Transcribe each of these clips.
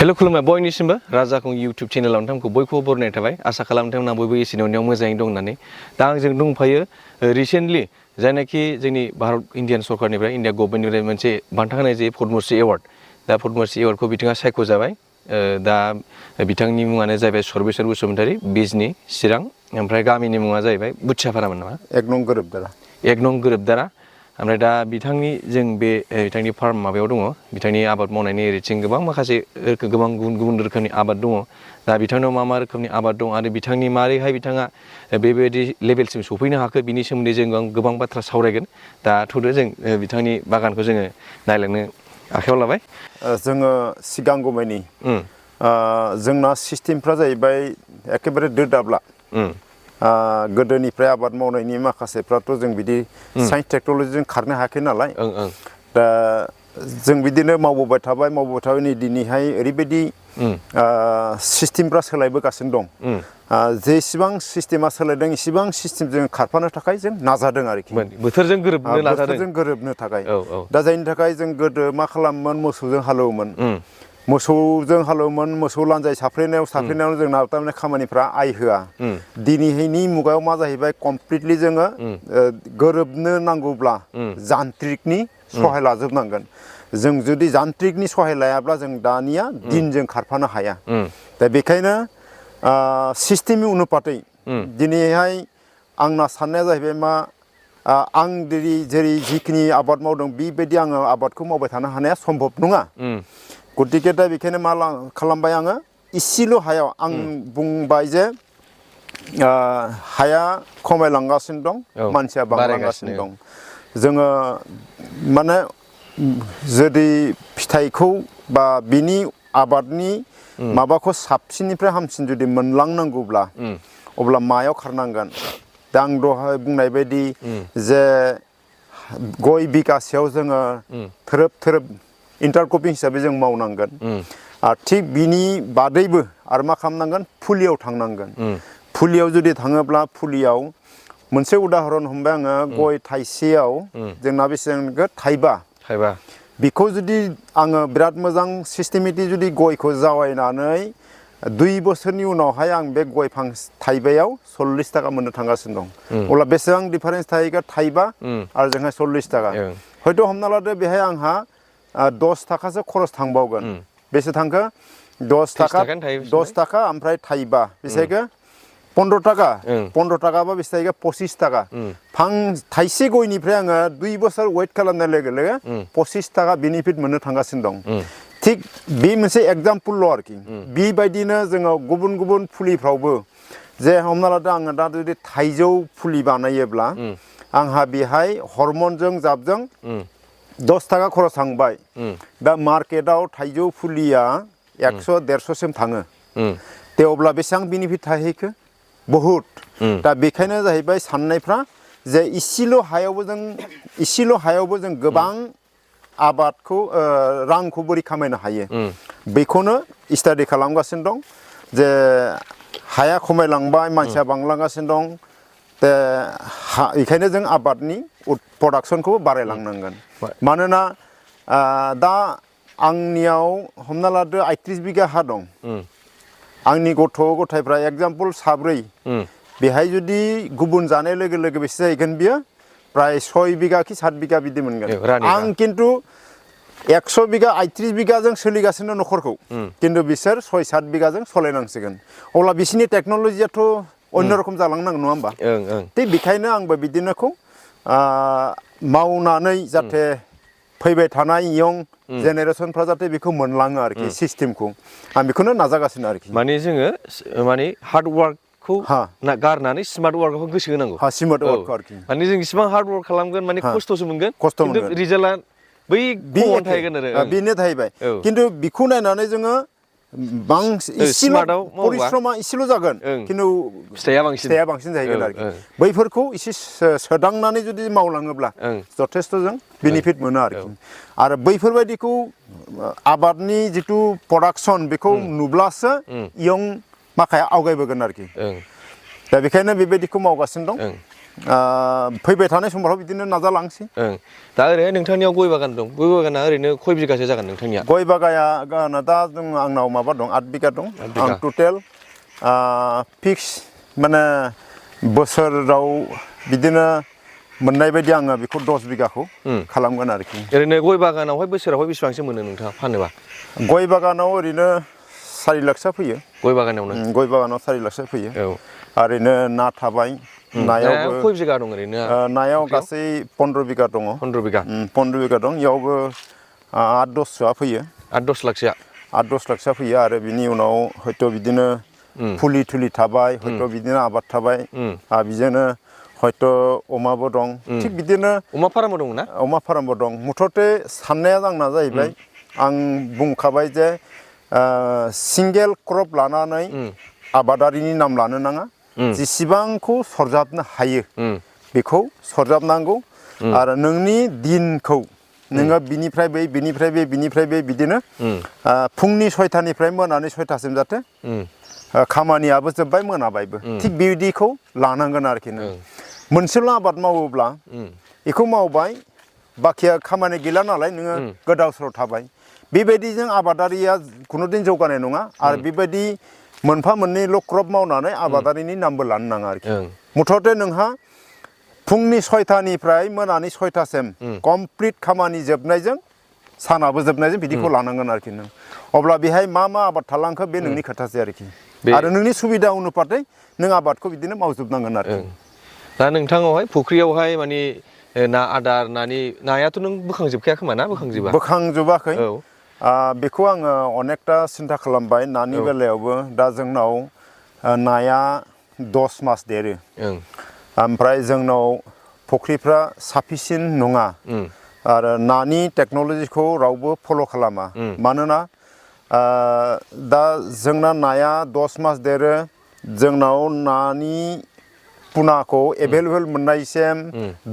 hello खुलुमबाय बयनिसिमबो राजाखुं YouTube चेनेलाव नोंथांखौ बयखौबो बरायनाय थाबाय आसा खालामो नोंथांमोना बयबो एसेनियाव मोजाङै दं होननानै दा आंजों दंफायो रिसेन्टलि जायनाखि जोंनि भारत इन्डियान सरकारनिफ्राय इन्डिया गभर्नमेन्टनिफ्राय मोनसे बान्था होनाय जायो पद्मश्री एवार्ड दा पद्मश्री एवार्डखौ बिथाङा सायख'जाबाय दा बिथांनि मुङानो जाहैबाय सर्बेस्वर बसुमतारी बिजनि चिरां ओमफ्राय गामिनि मुङा जाहैबाय बुथियाफारामोन नामा एक नं गोरोबदारा गोरोबदारा ओमफ्राय दा बिथांनि जों बे बिथांनि फार्म माबायाव दङ बिथांनि आबाद मावनायनि एरिथिं गोबां माखासे गोबां गुबुन रोखोमनि आबाद दङ दा बिथांनाव मा रोखोमनि आबाद दं आरो बिथांनि मारैहाय बिथाङा बेबायदि लेभेलसिम सफैनो हाखो बिनि सोमोन्दै जों गोबां बाथ्रा सावरायगोन दा थ'दो जों बिथांनि बागानखौ जोङो नायलांनो आखायाव लाबाय जोङो सिगांगौमानि जोंना सिस्टेमफ्रा जाहैबाय एखेबारे दोदाब्ला गोदोनिफ्राय आबाद मावनायनि माखासेफ्राथ' जों बिदि साइन्स टेक्न'लजिजों खारनो हायाखै नालाय दा जों बिदिनो मावबोबाय थाबाय नै दिनैहाय ओरैबायदि सिस्टेमफ्रा सोलायबोगासिनो दं जेसेबां सिस्टेमा सोलायदों इसेबां सिस्टेमजों खारफानो थाखाय जों नाजादों आरोखि बोथोरजों गोरोबनो नाजादों बोथोरजों गोरोबनो थाखाय दा जायनि थाखाय जों गोदो मा खालामोमोन मोसौजों हालेवोमोन मोसौ लान्जाय साफ्रेनायाव जोंना थारमाने खामानिफ्रा आइ होआ दिनैहायनि मुगायाव मा जाहैबाय कमप्लिटलि जोङो गोरोबनो नांगौब्ला जान्त्रिकनि सहाय लाजोबनांगोन जों जुदि जान्त्रिकनि सहाय लायाब्ला जों दानिया दिनजों खारफानो हाया दा बेखायनो सिस्टेमनि अनुपातै दिनैहाय आंना साननाया जाहैबाय मा आं जेरै जिखिनि आबाद मावदों बेबायदि आङो आबादखौ मावबाय थानो हानाया सम्भब नङा गतिके दा बेखायनो मा खालामबाय आङो इसेल' हायाव आं बुंबाय जे हाया खमायलांगासिनो दं मानसिया बांलांगासिनो दं जोङो माने जुदि फिथाइखौ बा बिनि आबादनि माबाखौ साबसिननिफ्राय हामसिन जुदि मोनलांनांगौब्ला अब्ला मायाव खारनांगोन दा आं दहाय बुंनाय बायदि जे गय बिगासेयाव जोङो थोरोब इन्टारक्रपिं हिसाबै जों मावनांगोन थिग बिनि बादैबो आरो मा खालामनांगोन फुलियाव थांनांगोन फुलियाव जुदि थाङोब्ला फुलियाव मोनसे उदाहरन हमबाय आङो गय थाइसेयाव जोंना बेसेबां थाइबा बेखौ जुदि आङो बिराद मोजां सिस्टेमेटिक जुदि गयखौ जावायनानै 2 बोसोरनि उनावहाय आं बे गय थाइबायाव 40 थाखा मोननो थांगासिनो दं अब्ला बेसेबां डिफारेन्स थाहैगोन थाइबा आरो जोंहा 40 थाखा हयथ' हमना लादो बेहाय आंहा 10 थाखासो खरस थांबावगोन बेसे थांखो 10 थाखा ओमफ्राय थाइबा बेसेबां 15 थाखाबा बेसे जाहैगोन 25 थाखा थाइसे गयनिफ्राय आङो 2 बोसोर वेट खालामनाय लोगो लोगो 25 थाखा बेनिफिट मोननो थांगासिनो दं थिग बे मोनसे एग्जाम्पोलल' आरोखि बेबायदिनो जोङो गुबुन गुबुन फुलिफ्रावबो जे हमना लादो आङो दा जुदि थाइजौ फुलि बानायोब्ला आंहा बेहाय हरमनजों जाबजों 10 थाखा खरस थांबाय दा मार्केटाव थाइजौ फुलिया 100-150 सिम थाङो दे अब्ला बेसेबां बेनिफिट थाहैखो बहुद दा बेखायनो जाहैबाय साननायफ्रा जे इसेल' हायावबो जों गोबां आबादखौ रांखौ बोरै खामायनो हायो बेखौनो स्टाडि खालामगासिनो दं जे हाया खमायलांबाय मानसिया बांलांगासिनो दं दा बेखायनो जों आबादनि प्रडाक्सनखौबो बारायलांनांगोन मानोना दा आंनियाव हमना लादो 38 बिगा हा दं आंनि गथ' गथायफ्रा एग्जाम्पल 7 बेहाय जुदि गुबुन जानाय लोगो लोगो बेसे जाहैगोन बियो प्राय 6 बिगा कि 7 बिगा बिदि मोनगोन आं खिन्थु 100 बिगा 38 बिगाजों सोलिगासिनो न'खरखौ खिन्थु बिसोर 6-7 बिगाजों सालायनांसिगोन अब्ला बिसोरनि टेक्न'लजियाथ' अन्य रखम जालांनांगोन नङा होमबा थिग बेखायनो आंबो बिदिनोखौ मावनानै जाहाथे फैबाय थानाय इयं जेनेरेसनफ्रा जाहाथे बेखौ मोनलाङो आरोखि सिस्टेमखौ आं बेखौनो नाजागासिनो आरोखि माने जोङो माने हार्ड वार्कखौ गारनानै स्मार्ट वार्कखौ गोसो होनांगौ स्मार्ट वार्क आरोखि माने जों इसेबां हार्ड वार्क खालामगोन माने खस्थ'सो मोनगोन खिन्थु रिजाल्टआ बै खमावनो थाहैगोन आरो बेनो थाहैबाय खिन्थु बेखौ नायनानै जोङो परिश्रमा इसेल' जागोन खिन्थु फिथाइया बांसिन जाहैगोन आरोखि बैफोरखौ एसे सोदांनानै जुदि मावलाङोब्ला जथेस्थ' जों बेनिफिट मोनो आरो बैफोरबायदिखौ आबादनि जिथु प्रडाक्सन बेखौ नुब्लासो इयं माखाया आवगायबोगोन आरोखि दा बेखायनो बेबायदिखौ मावगासिनो दं फैबाय थानाय समफ्राव बिदिनो नाजालांसै दा ओरैहाय नोंथांनियाव गय बागान दं गय बागाना ओरैनो खय बिगासो जागोन नोंथांनिया गय बागाना दा जों आंनाव माबा दं 8 बिगा दं आं टटेल फिक्स माने बोसोराव बिदिनो मोननाय बायदि आङो बेखौ 10 बिगाखौ खालामगोन आरोखि ओरैनो गय बागानावहाय बोसोरावहाय बेसेबांसो मोनो नोंथाङा फानोबा गय बागानाव ओरैनो 4 लाखसो फैयो गय बागानाव 4 लाखसो फैयो ओरैनो ना थाबाय नायावबो खय बिगा दं ओरैनो नायाव गासै 15 बिगा दङ 15 बिगा 15 बिगा दं इयावबो 8-10 सोआ फैयो 8-10 लाखसोआ 8-10 लाखसोआ फैयो आरो बिनि उनाव हयथ' बिदिनो फुलि थुलि थाबाय हयथ' बिदिनो आबाद थाबाय बिजोंनो हयथ' अमाबो दं थिग बिदिनो अमा फार्मबो दं ना अमा फार्मबो दं मुथते साननाया आंना जाहैबाय आं बुंखाबाय जे सिंगेल क्रप लानानै आबादारिनि नाम लानो नाङा जेसेबांखौ सरजाबनो हायो बेखौ सरजाबनांगौ आरो नोंनि दिनखौ नोङो बिनिफ्राय बै बिदिनो फुंनि 6टानिफ्राय मोनानि 6टासिम जाथे खामानियाबो जोब्बाय मोनाबायबो थिग बिदिखौ लानांगोन आरोखि नों मोनसेल' आबाद मावोब्ला बेखौ मावबाय बाखिया खामानि गैला नालाय नोङो गोदाव सोराव थाबाय बेबायदिजों आबादारिया खुनुदिन जौगानाय नङा आरो बेबायदि मोनफा मोननैल' क्रप मावनानै आबादारिनि नामबो लानो नाङा आरोखि मुथते नोंहा फुंनि 6टानिफ्राय मोनानि 6टासिम कमप्लिट खामानि जोबनायजों सानाबो जोबनायजों बिदिखौ लानांगोन आरोखि नों अब्ला बेहाय मा आबाद थालांखो बे नोंनि खोथासै आरोखि आरो नोंनि सुबिदा अनुपाते नों आबादखौ बिदिनो मावजोबनांगोन आरोखि दा नोंथाङावहाय फुख्रियावहाय माने ना आदार नायाथ' नों बोखांजोबखाया खोमा ना बोखांजोबाखै बेखौ आङो अनेकथा सिन्था खालामबाय नानि बेलायावबो दा जोंनाव नाया 10 मास देरो ओमफ्राय जोंनाव फुख्रिफ्रा साफिसियेन्ट नङा आरो नानि टेक्न'लजिखौ रावबो फल' खालामा मानोना दा जोंना नाया 10 मास देरो जोंनाव नानि पुनाखौ एभेलेबेल मोननायसिम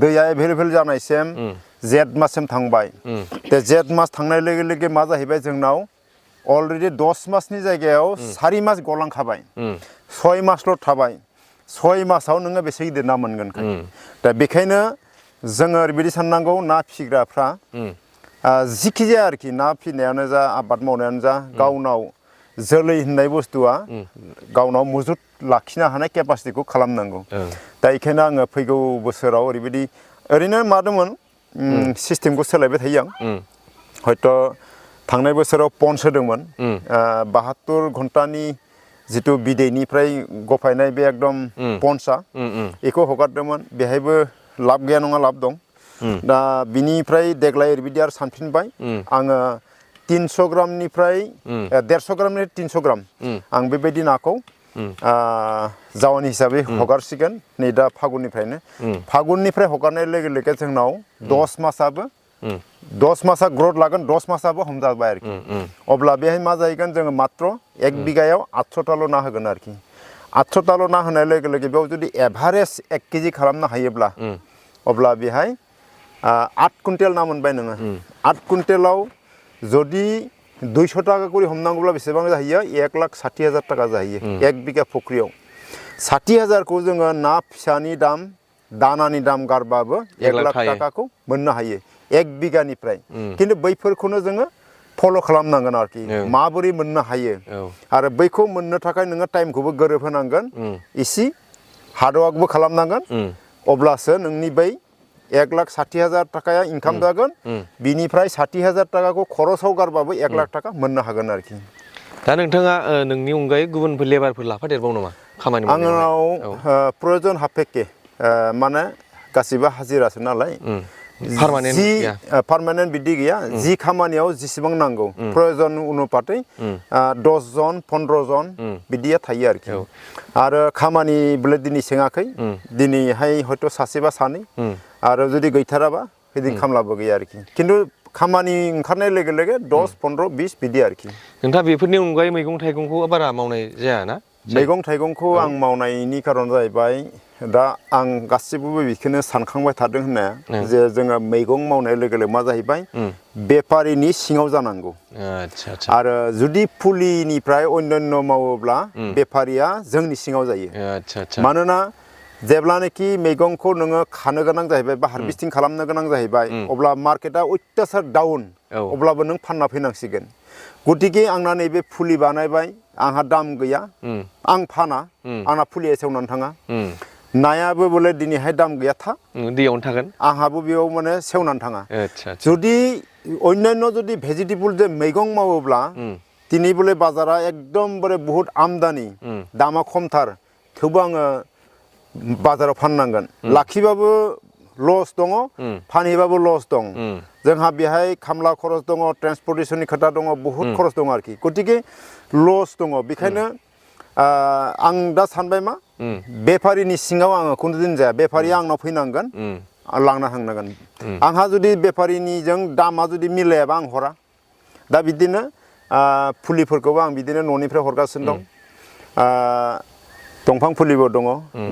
दैया एभेलेबेल जानायसिम जेठ माससिम थांबाय दा जेठ मास थांनाय लोगो लोगो मा जाहैबाय जोंनाव अलरेडि 10 मासनि जायगायाव 4 मास गलांखाबाय 6 मासल' थाबाय 6 मासाव नोङो बेसे गिदिर ना मोनगोन दा बेखायनो जोङो ओरैबायदि साननांगौ ना फिग्राफ्रा जिखि जाया आरोखि ना फिनायानो जा आबाद मावनायानो जा गावनाव जोलै होननाय बुस्थुआ गावनाव मजुद लाखिनो हानाय केपासिटिखौ खालामनांगौ दा बेखायनो आङो फैगौ बोसोराव ओरैनो मादोंमोन सिस्टेमखौ सोलायबाय थायो आं हयथ' थांनाय बोसोराव पन्स होदोंमोन 72 घन्टानि जितु बिदैनिफ्राय गफायनाय बे एकदम पन्सआ बेखौ हगारदोंमोन बेहायबो लाब गैया नङा लाब दं दा बिनिफ्राय देग्लाय ओरैबायदि आरो सानफिनबाय आङो 300 ग्रामनिफ्राय 150 ग्रामनिफ्राय 300 ग्राम आं बेबायदि नाखौ जावानि हिसाबै हगारसिगोन नै दा फागुननिफ्राय हगारनाय लोगो लोगो जोंनाव 10 मासा ग्रथ लागोन 10 मासाबो हमजाबाय आरोखि अब्ला बेहाय मा जाहैगोन जोङो मात्र 1 बिगायाव 800टाल' ना होगोन आरोखि 800टाल' ना होनाय लोगो लोगो बेयाव जुदि एभारेज 1 केजि खालामनो हायोब्ला अब्ला बेहाय 8 कुइन्टेल ना मोनबाय नोङो 8 कुइन्टेलाव जुदि 200 टाका करि हमनांगौब्ला बेसेबां जाहैयो 1,60,000 टाका जाहैयो 1 बिगा फुख्रियाव 60,000खौ जोङो ना फिसानि दाम दानानि दाम गारबाबो 1 लाख टाकाखौ मोननो हायो 1 बिगानिफ्राय खिन्थु बैफोरखौनो जोङो फल' खालामनांगोन आरोखि माबोरै मोननो हायो आरो बैखौ मोननो थाखाय नोङो टाइमखौबो गोरोब होनांगोन इसे हार्डवार्कबो खालामनांगोन अब्लासो नोंनि बै 1,60,000 टाकाया इनकाम जागोन बिनिफ्राय 60,000 टाकाखौ खरसाव गारबाबो 1 लाख टाका मोननो हागोन आरोखि दा नोंथाङा नोंनि अनगायै गुबुनफोर लेबारफोर लाफादेरबाव नामा खामानि आंनाव प्रयजन हाफेके माने गासिबो हाजिरासो नालाय पार्मानेन्ट बिदि गैया जि खामानियाव जेसेबां नांगौ प्रयजन अनुपाते 10 जन 15 जन बिदिया थायो आरोखि आरो खामानि बोले दिनै सोङाखै दिनैहाय हयथ' सासे बा सानै आरो जुदि गैथाराबा बिदिनो खामलाबो गैया आरोखि खिन्थु खामानि ओंखारनाय लोगो लोगो 10 15 20 बिदि आरोखि नोंथाङा बेफोरनि अनगायै मैगं थाइगंखौ बारा मावनाय जाया ना मैगं थाइगंखौ आं मावनायनि खारन जाहैबाय दा आं गासिबो बेखौनो सानखांबाय थादों होननाया जे जोङो मैगं मावनाय लोगो लोगो मा जाहैबाय बेफारिनि सिङाव जानांगौ आरो जुदि फुलिनिफ्राय अन्यान्य मावोब्ला बेफारिया जोंनि सिङाव जायो मानोना जेब्लानोखि मैगंखौ नोङो खानो गोनां जाहैबाय बा हारभेस्टिं खालामनो गोनां जाहैबाय अब्ला मार्केटआ अत्यासार डाउन अब्लाबो नों फानना फैनांसिगोन गतिके आंना नैबे फुलि बानायबाय आंहा दाम गैया आं फाना आंना फुलिया सेवनानै थाङा नायाबो बोले दिनैहाय दाम गैया था दैयावनो थागोन आंहाबो बेयाव माने सेवनानै थाङा जुदि अन्यान्य जुदि भेजिटेबल जे मैगं मावोब्ला दिनै बोले बाजारा एकदम बोले बहुत आमदानि दामा खमथार थेवबो आङो बाजाराव फाननांगोन लाखिबाबो लस दङ फानहैबाबो लस दं जोंहा बेहाय खामला खरस दङ ट्रेन्सपर्टेसननि खोथा दङ बहुत खरस दङ आरोखि गतिके लस दङ बेखायनो आं दा सानबाय मा बेफारिनि सिङाव आङो खुनु दिन जाया बेफारिया आंनाव फैनांगोन लांना थांनांगोन आंहा जुदि बेफारिनिजों दामा जुदि मिलायाबा आं हरा दा बिदिनो फुलिफोरखौबो आं बिदिनो न'निफ्राय हरगासिनो दं दंफां फुलिबो दङ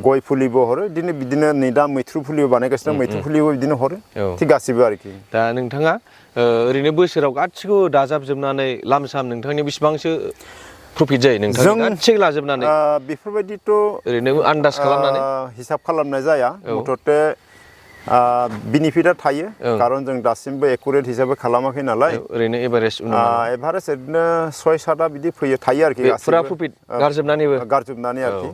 गय फुलिबो हरो बिदिनो नै दा मैथ्रु फुलिबो बानायगासिनो दं मैथ्रु फुलिबो बिदिनो हरो थिग गासिबो आरोखि दा नोंथाङा ओरैनो बोसोराव गासिखौबो दाजाबजोबनानै लामसाम नोंथांनि बेसेबांसो प्रफिट जायो नोंथांनि गासिखौ लाजोबनानै बेफोरबायदिथ' ओरैनो आन्दाज खालामनानै हिसाब खालामनाय जाया मथथे बेनिफिटआ थायो खारन जों दासिमबो एकुरेट हिसाबै खालामाखै नालाय ओरैनो एभारेज ओरैनो 6-7 बिदि फैयो थायो आरोखि फुरा प्रफिट गारजोबनानैबो आरोखि